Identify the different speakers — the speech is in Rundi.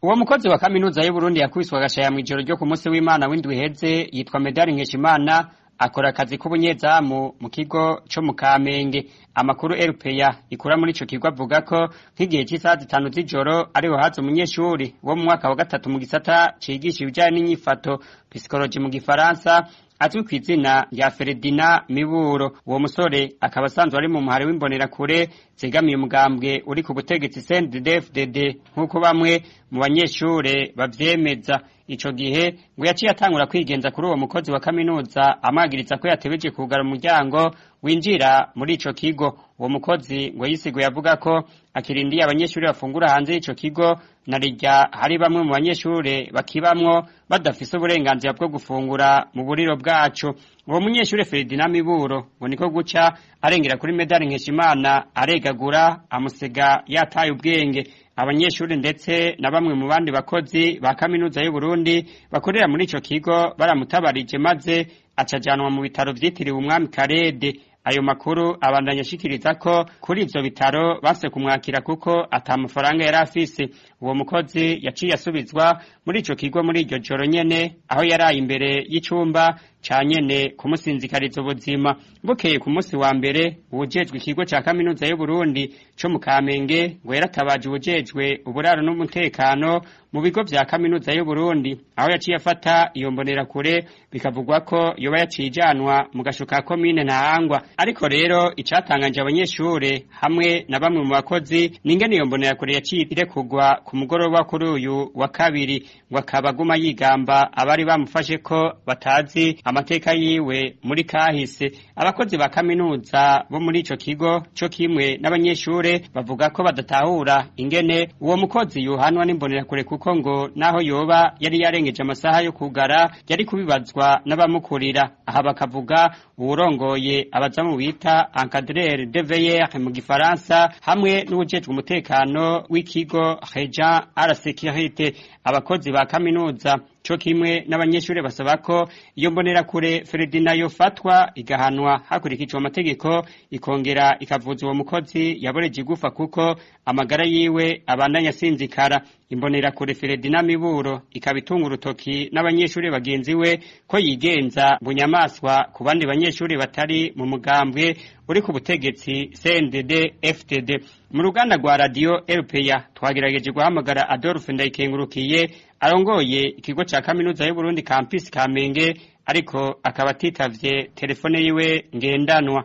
Speaker 1: Uwo mukozi wa kaminuza y'Uburundi yakubiswe agashaya mw'ijoro ryo ku munsi w'Imana w'indwi iheze yitwa Medari Nkeshimana, akora akazi k'ubunyezamu mu kigo co mu Kamenge. Amakuru RPA ikura muri ico kigo avuga ko nk'igihe c'isaha 5 z'ijoro ariho haza umunyeshuri wo mu mwaka wa 3 mu gisata cigisha ibijanye n'inyifato, psychologie mu gifaransa, azwi kw'izina rya Feredina Miburo. Uwo musore akaba asanzwe ari mu muhari w'imbonerakure zegamiye umugambwe uri ku butegetsi CNDD-FDD, nk'uko bamwe mu banyeshure bavyemeza. Ico gihe ngo yaciye atangura kwigenza kuri uwo mukozi wa kaminuza, amwagiriza ko yatebeje kugara umuryango winjira muri ico kigo. Uwo mukozi ngo yisiguye avuga ko akirindiye abanyeshure bafungura hanze y'ico kigo, na rirya hari bamwe mu banyeshure bakibamwo badafise uburenganzira bwo gufungura mu buriro bwaco. Uwo munyeshure Ferdinand Miburo ngo niko guca arengera kuri Medari Nkeshimana, aregagura amusiga yataye ubwenge. Abanyeshuri ndetse na bamwe mu bandi bakozi ba kaminuza y'Uburundi bakorera muri ico kigo baramutabarije, maze acajanwa mu bitaro vyitiriwe Umwami Karede. Ayo makuru abandanya ashikiriza ko kuri ivyo bitaro base kumwakira kuko ata mafaranga yari afise. Uwo mukozi yaciye asubizwa muri ico kigo muri iryo joro nyene, aho yaraye imbere y'icumba ca nyene kumusinzikariza ubuzima. Bukeye ku munsi wa mbere, uwujejwe ikigo ca kaminuza y'Uburundi co mu Kamenge ngo yaratabaje uwujejwe uburaro n'umutekano mu bigo vya kaminuza y'Uburundi, aho yaciye afata iyo mbonerakure, bikavugwa ko yoba yaciye ijanwa mu gasho ka komine Ntahangwa. Ariko rero icatanganje abanyeshure hamwe na bamwe mu bakozi n'ingene iyo mbonerakure yaciye irekurwa ku mugoroba kuri uyu wa kabiri, ngo akaba aguma yigamba abari bamufashe ko batazi amateka yiwe muri kahise. Abakozi ba kaminuza bo muri ico kigo co kimwe n'abanyeshure bavuga ko badatahura ingene uwo mukozi yohanwa n'imbonerakure, kuko ngo naho yoba yari yarengeje amasaha yo kugara yari kubibazwa n'abamukurira. Aha bakavuga uwurongoye abazamu bita encadreur de veilleur mu gifaransa, hamwe n'uwujejwe umutekano w'ikigo Regent à la sécurité. Abakozi ba kaminuza co kimwe n'abanyeshure basaba ko iyo mbonerakure Ferdinand yofatwa igahanwa hakurikijwe amategeko, ikongera ikavuza uwo mukozi yaboreje igufa kuko amagara yiwe abandanya asinzikara. Imbonerakure Ferdinand Miburo ikaba itunga urutoki n'abanyeshure bagenzi we ko yigenza bunyamaswa ku bandi banyeshure batari mu mugambwe uri ku butegetsi CNDD FDD. Mu ruganda rwa radio RPA twagerageje guhamagara Adolphe Ndayikengurukiye arongoye ikigo ca kaminuza y'Uburundi campus Kamenge, ariko akaba atitavye telefone yiwe ngendanwa.